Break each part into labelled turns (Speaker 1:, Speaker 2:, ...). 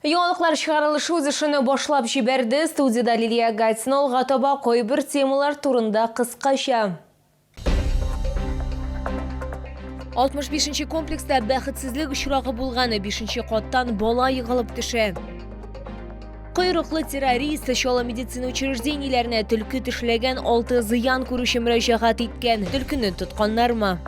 Speaker 1: Яңалыклар чыгарылышы үз эшен башлап җибәрде. Студиядә Лилия Гатина алга таба кайбер темалар турында кыскача. 65 нче комплекста бәхетсезлек очрагы булган. 5 каттан бала егылып төшә. Койрыклы террорист Чаллы медицина учреждениеләренә төлке тешләгән 6 зыян күрүче мөрәҗәгать иткән. Төлкене тотканнармы?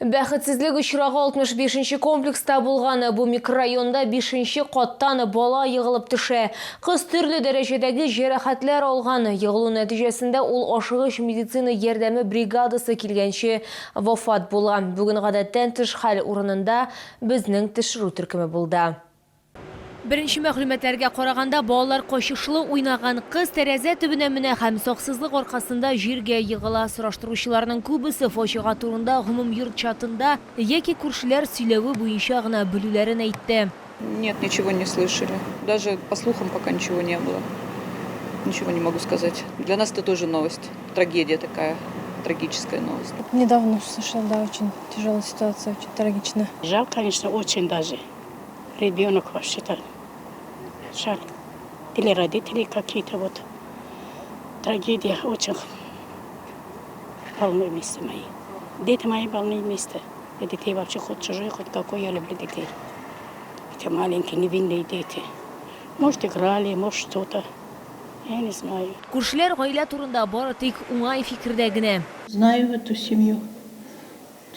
Speaker 1: Бәхетсезлек очрагы 65 нче комплекста булган. Бу микрорайонда 5 нче каттан бала егылып төшә. Кыз төрле дәрәҗәдәге җәрәхәтләр алган. Егылу нәтиҗәсендә ул ашыгыч медицина ярдәме бригадасы килгәнче вафат була. Бүген гадәттән тыш хәл урынында безнең төшерү төркеме булды. Беренче мәгълүматларга караганда, балалар качышлы уйнаган. Кыз тәрәзә төбенә менә һәм саксызлык аркасында җиргә егыла. Сораштыручыларның күбесе фаҗига турында гомумйорт чатында яки күршеләр сөйләве буенча гына белүләрен әйтте.
Speaker 2: Нет, ничего не слышали. Даже по слухам пока ничего не было. Ничего не могу сказать. Для нас это тоже новость. Трагедия такая, трагическая новость.
Speaker 3: Недавно услышала, да, очень тяжелая ситуация, очень трагичная.
Speaker 4: Жалко, конечно, очень даже. Ребенок вообще-то. Жаль. Или родители какие-то вот. Трагедия очень больное место мои. Дети мои больные место. Я детей вообще хоть чужой, хоть какой, я люблю детей. Это маленькие невинные дети. Может, играли, может, что-то. Я не знаю.
Speaker 1: Күршеләр гаилә турында бары тик уңай фикердә генә.
Speaker 5: Знаю эту семью.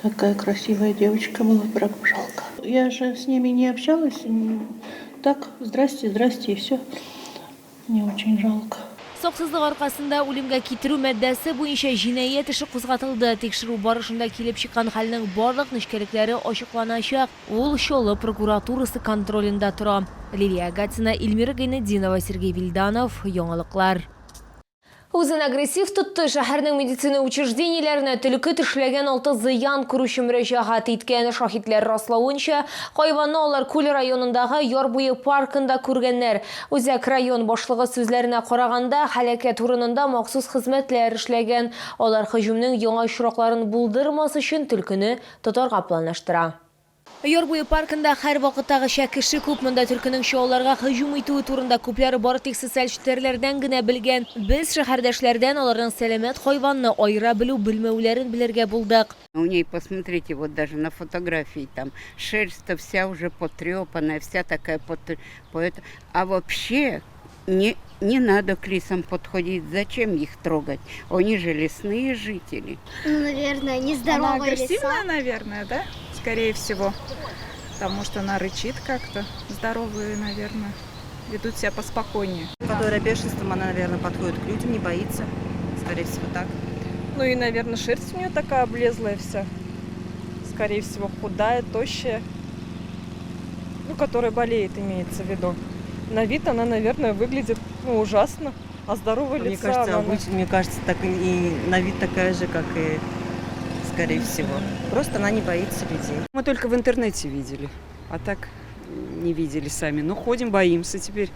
Speaker 5: Такая красивая девочка была, прям жалко. Я же с ними не общалась. Так, здрасте, здрасте и все. Мне очень жалко.
Speaker 1: Саксызлык аркасында үлемгә китерү маддәсе буенча җинаять эше кузгатылды. Тикшерү барышында килеп чыккан хәлнең барлык нечкәлекләре ачыкланачак. Ул Чаллы прокуратурасы контролендә тора. Лилия Гатина, Эльмира Гайнетдинова, Сергей Вильданов, Яңалыклар. Үзен агрессив тотты, шәһәрнең медицина учреждениеләренә төлке тешләгән алты зыян күрүче мөрәҗәгать иткән. Шаһитләр раславынча, хайванны алар Күл районындагы Яр буе паркында күргәннәр. Үзәк район башлыгы сүзләренә караганда, һәлакәт урынында махсус хезмәтләр эшләгән. Алар һөҗүмнең яңа очракларын булдырмас өчен төлкене тотарга планлаштыра. Яр буе паркында һәрвакыттагыча кеше күп. Монда төлкенең чалларга һөҗүм итүе турында күпләр бары тик социаль челтәрләрдән генә белгән. Без шәһәрдәшләрдән аларның сәламәт хайванны аера белү-белмәүләрен белергә булдык.
Speaker 6: У ней, посмотрите, вот даже на фотографии там шерсть-то вся уже потрепанная, вся такая под, по это. А вообще не, не надо к лисам подходить, зачем их трогать? Они же лесные жители.
Speaker 7: Ну, наверное, нездоровая
Speaker 8: Она агрессивная,
Speaker 7: лиса.
Speaker 8: наверное, да? Скорее всего. Потому что она рычит как-то. Здоровые, наверное, ведут себя поспокойнее.
Speaker 9: Которая бешенством, она, наверное, подходит к людям, не боится. Скорее всего, так.
Speaker 10: Ну и, наверное, шерсть у нее такая облезлая вся. Скорее всего, худая, тощая. Ну, которая болеет, имеется в виду. На вид она, наверное, выглядит ну, ужасно. А здоровая
Speaker 9: Мне
Speaker 10: лица
Speaker 9: кажется,
Speaker 10: она...
Speaker 9: мне кажется, так и на вид такая же, как и скорее всего. Просто она не боится людей.
Speaker 11: Мы только в интернете видели, а так не видели сами. Ну, ходим, боимся теперь,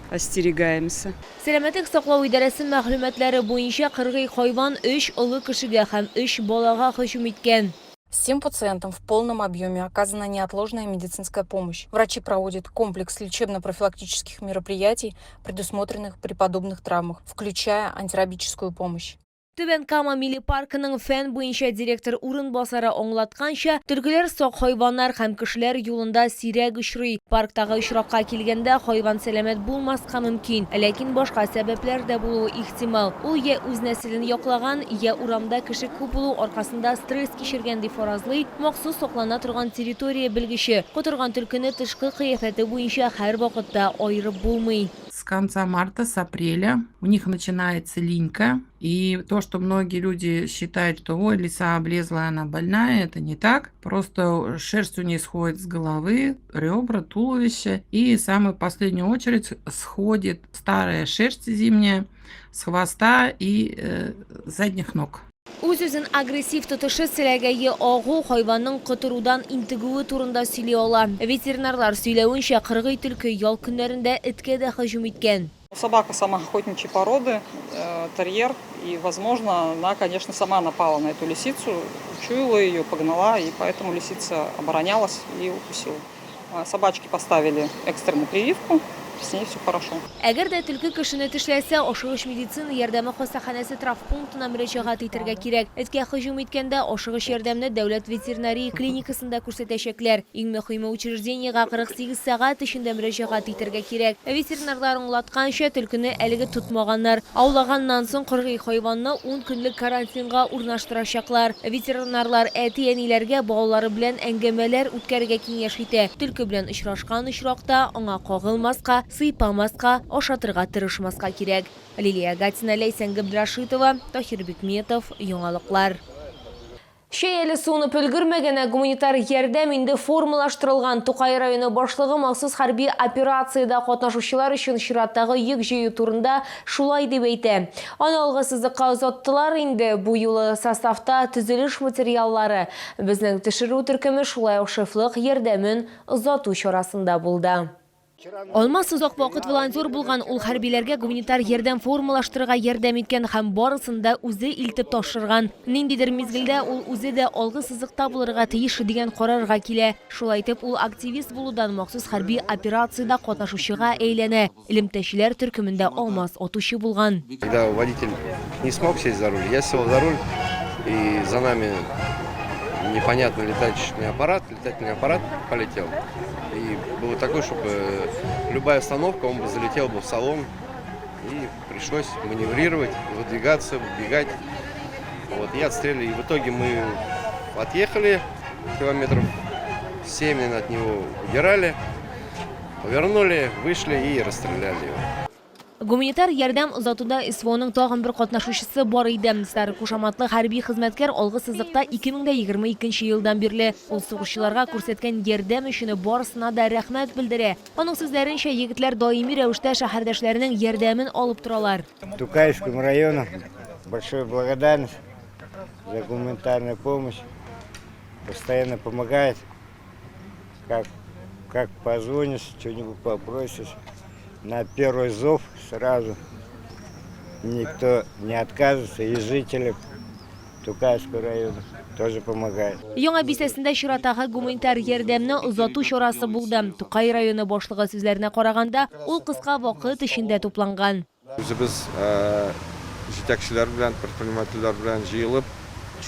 Speaker 11: остерегаемся.
Speaker 1: Сәламәтлек саклау идарәсе мәгълүматлары буенча, кыргый хайван өч олы кешегә һәм өч балага һөҗүм иткән.
Speaker 12: Всем пациентам в полном объеме оказана неотложная медицинская помощь. Врачи проводят комплекс лечебно-профилактических мероприятий, предусмотренных при подобных травмах, включая антирабическую помощь.
Speaker 1: Түбән Кама милли паркының фән буенча директор урынбасары аңлатканча, төлкеләр сак хайваннар һәм кешеләр юлында сирәк очрый. Парктагы очракка килгәндә, хайван сәламәт булмаска мөмкин, ләкин башка сәбәпләр дә булуы ихтимал. Ул я үз нәселен яклаган, я урамда кеше күп булу аркасында стресс кичергән, дип фаразлый махсус саклана торган территория белгече. Котырган төлкене тышкы кыяфәте буенча һәрвакытта аерып булмый.
Speaker 13: С конца марта, с апреля у них начинается линька. И то, что многие люди считают, что ой, лиса облезлая, она больная, это не так. Просто шерсть у нее сходит с головы, ребра, туловище. И в самую последнюю очередь сходит старая шерсть зимняя с хвоста и задних ног.
Speaker 1: Үз-үзен агрессив тотышы селәгәе агу хайванның котырудан интегүе турында сөйли ала. Ветеринарлар сөйләвенчә, кыргый төлке ял көннәрендә эткә дә һөҗүм иткән.
Speaker 2: Собака сама охотничьей породы, терьер, и, возможно, она, конечно, сама напала на эту лисицу, учуяла ее, погнала, и поэтому лисица оборонялась и укусила. Собачке поставили экстренную прививку, с ней все хорошо.
Speaker 1: Әгәр дә төлке кешене тешләсә, ашыгыч медицина ярдәме хастаханәсе травмпунктына мөрәҗәгать итәргә кирәк. Эткә һөҗүм иткәндә, ашыгыч ярдәмне дәүләт ветеринария клиникасында күрсәтәчәкләр. Иң мөһиме, учреждениегә 48 сәгать эчендә мөрәҗәгать итәргә кирәк. Ветеринарлар аңлатканча, төлкене әлеге тотмаганнар. Аулаганнан соң кыргый хайванны ун көнлек карантинга урнаштырачаклар. Ветеринарлар әти-әниләргә балалары белән әңгәмәләр үткәрергә киңәш итә. Төлке белән очрашкан очракта, аңа кагылмаска, сыйпамаска, ашатырга тырышмаска кирәк. Лилия Гатина, Ләйсән Габдрашитова, Таһир Бикметов, Яңалыклар. Чәй әле суынып өлгермәгән, ә гуманитар ярдәм инде формалаштырылган. Тукай районы башлыгы махсус хәрби операциядә катнашучылар өчен чираттагы йөк җыю турында шулай дип әйтә. Аны алгы сызыкка озаттылар инде. Бу юлы составта төзелеш материаллары. Безнең төшерү төркеме шулай ук шефлык ярдәмен озату чарасында булды. Алмаз озак вакыт волонтер булган, ул хәрбиләргә гуманитар ярдәм формалаштырырга ярдәм иткән һәм барысын да үзе илтеп тапшырган. Ниндидер мизгелдә ул үзе дә алгы сызыкта булырга тиеш дигән карарга килә. Шулай итеп, ул активист булудан махсус хәрби операциядә катнашучыга әйләнә. Элемтәчеләр төркемендә Алмаз атучы булган.
Speaker 14: Когда водитель не смог сесть за руль, я сел за руль, и за нами непонятный летательный аппарат, летательный аппарат полетел. И было такое, чтобы любая остановка, он бы залетел бы в салон, и пришлось маневрировать, выдвигаться, выбегать. Вот, и отстреляли. И в итоге мы отъехали километров 7, наверное, от него удирали, повернули, вышли и расстреляли его.
Speaker 1: Гуманитар ярдәм озатуда СВОның тагын бер катнашучысы бар иде. Стар кушаматлы хәрби хезмәткәр алгы сызыкта 2022 елдан бирле. Ул сугышчыларга күрсәткән ярдәм өчен барысына да рәхмәт белдерә. Аның сүзләренчә, егетләр даими рәвештә шәһәрдәшләренең ярдәмен алып торалар.
Speaker 15: Тукайскому району большую благодарность за гуманитарную помощь. Постоянно помогает. Как, как позвонишь, что-нибудь попросишь. На первый зов сразу никто не отказывается. И жители Тукайского района тоже помогают.
Speaker 1: Яңа бистәсендә чираттагы гуманитар ярдәмне озату чарасы булды. Тукай районы башлыгы сүзләренә караганда, ул кыска вакыт эчендә тупланган.
Speaker 16: Үзебез җитәкчеләр белән, предпринимательләр белән җыелып,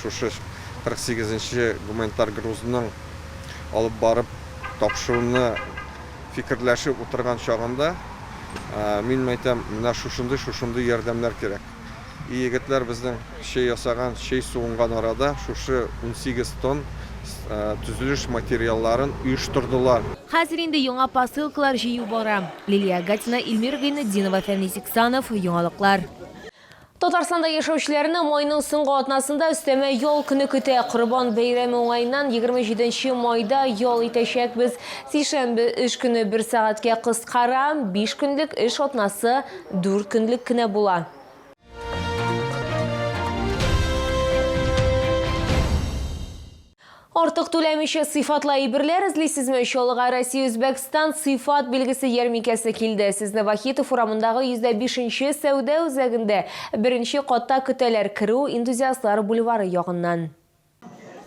Speaker 16: шушы 48 нче гуманитар грузның алып барып тапшыруны фикерләшеп утырган чагында, мин әйтәм, менә шушындый, шушындый ярдәмнәр кирәк. И егетләр безнең чәй ясаган, чәй суынган арада шушы 18 тонн төзелеш материалларын оештырдылар.
Speaker 1: Хәзер инде яңа посылкалар җыю бара. Лилия Гатина, Илмир Гыйнетдинова, Фәнис Иксанов, Яңалыклар. Татарстанда яшәүчеләрне майның соңгы атнасында өстәмә ял көне көтә. Корбан бәйрәме уңаеннан 27 майда ял итәчәкбез. Сишәмбе эш көне бер сәгатькә кыскара, биш көнлек эш атнасы дүрт көнлек кенә була. Артык түләмичә сыйфатлы әйберләр эзлисезме? Чаллыга Россия-Үзбәкстан сыйфат билгесе ярминкәсе килде. Сезне Вахитов урамындагы 105 нче сәүдә үзәгендә беренче катта көтәләр. Керү Энтузиастлар бульвары ягыннан.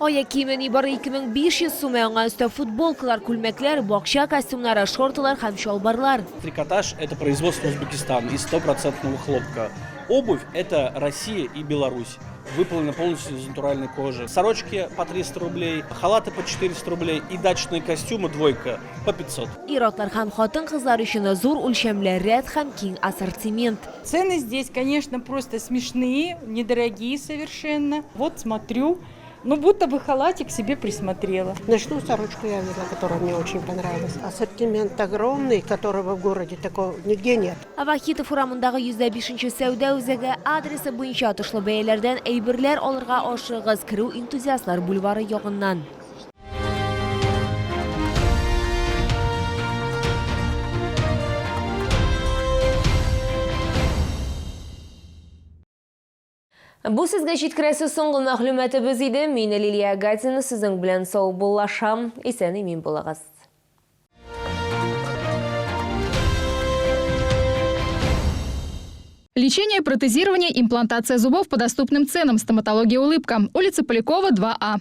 Speaker 1: Аяк киеме нибары 2500 сум, ә аңа өстәп футболкалар, күлмәкләр, бакча костюмнары, шортылар һәм чалбарлар.
Speaker 17: Трикотаж, это производство Узбекистана из стопроцентного хлопка. Обувь, это Россия и Беларусь. Выполнена полностью из натуральной кожи. Сорочки по 300 рублей, халаты по 400 рублей и дачные костюмы двойка по 500.
Speaker 1: Ир-атлар һәм хатын-кызлар өчен зур үлчәмле рәт һәм киң ассортимент.
Speaker 18: Цены здесь, конечно, просто смешные, недорогие совершенно. Вот смотрю, ну будто бы халатик себе присмотрела.
Speaker 19: Ночную сорочку я взяла, которая мне очень понравилась. Ассортимент огромный, которого в городе такого нигде нет.
Speaker 1: Вахитов урамындагы 105 нче сәүдә үзәге адресы буенча отышлы бәяләрдән әйберләр алырга ашыгыгыз. Керү Энтузиастлар бульвары ягыннан. Бу сезгә җиткерәсе соңгы мәгълүматыбыз иде. Мин Лилия Гатина сезнең белән саубуллашам. Исән-имин булыгыз.
Speaker 20: Лечение, протезирование, имплантация зубов по доступным ценам. Стоматология «Улыбка». Улица Полякова, 2А.